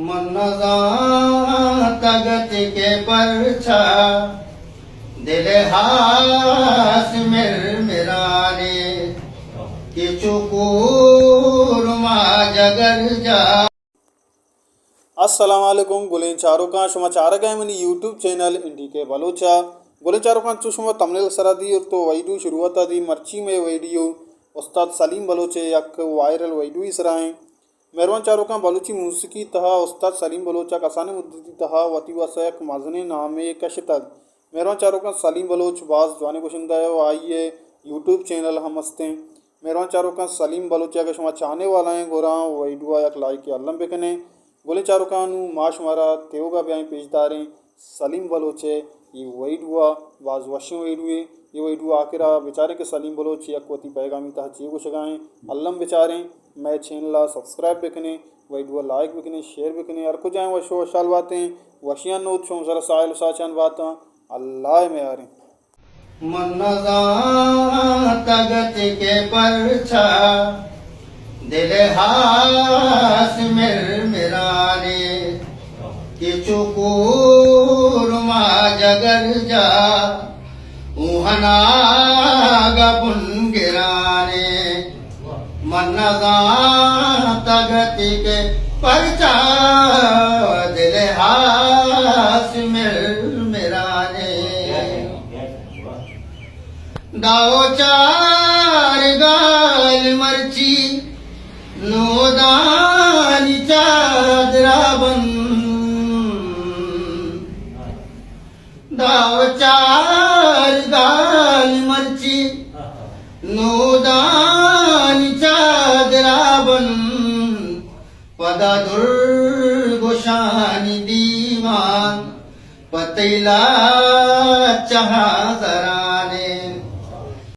من نزانتگ ات کہ پرچا دل ہاس مر مرانے، کہ چو کور ما جگر جا۔ السلام علیکم گلیں چاروکاں، شما چارگ ء منی یوٹیوب چینل این ڈی کے بلوچ ء۔ گلیں چاروکاں، چو شما تمنیل سرا دی اور تو ویڈیو شروعات دی، مرچی میں ویڈیو استاد سلیم بلوچ ء یک وائرل ویڈیو سرا ہیں۔ مہروان چاروکاں، بلوچی موسیقی تہا استاد سلیم بلوچ ء کسانیں مدتی تہا وتی واسا یک مزنیں نامے کشتگ۔ مہروان چاروکاں، سلیم بلوچ باز جوانیں گشندہ ء و آئی ء یوٹیوب چینل ہم استیں۔ مہروان چاروکاں، سلیم بلوچ ء اگہ شما چاہنے والا ہیں گڑا ویڈیو ء یک لائک الم بکنے۔ گلیں چاروکاں، نوں ما شمارا تیوگا بیائیں پیش داریں سلیم بلوچ ء اے ویڈیو ء، باز وشیں ویڈیو ء۔ اے ویڈیو آخر ء بچاریں کہ سلیم بلوچ یک وتی پیغامی تہا چے گوشگا ہیں۔ الم بچاریں، مئے چینل ء سبسکرائب بکنیں، ویڈیو ء لائک بکنیں، شیئر بکنیں، ہر کجائیں وش و وشحال باتیں، وشیاں نود شوم سر ساحل و ساچان باتاں، اللہ ء میاریں۔ من نزانتگ ات کہ پرچا دل ہاس مر مرانے، کہ چو کور ما جگر جا اوہناگ بن گرانے۔ من نزانتگ ات کہ پرچا دل ہاس مر مرانے۔ داو چار گال مرچی نودانی چادرا بند۔ داو چار گال مرچی نودانی چادرا بند۔ پدا درگوشانی دیوان پہ تئی لاچہا زران۔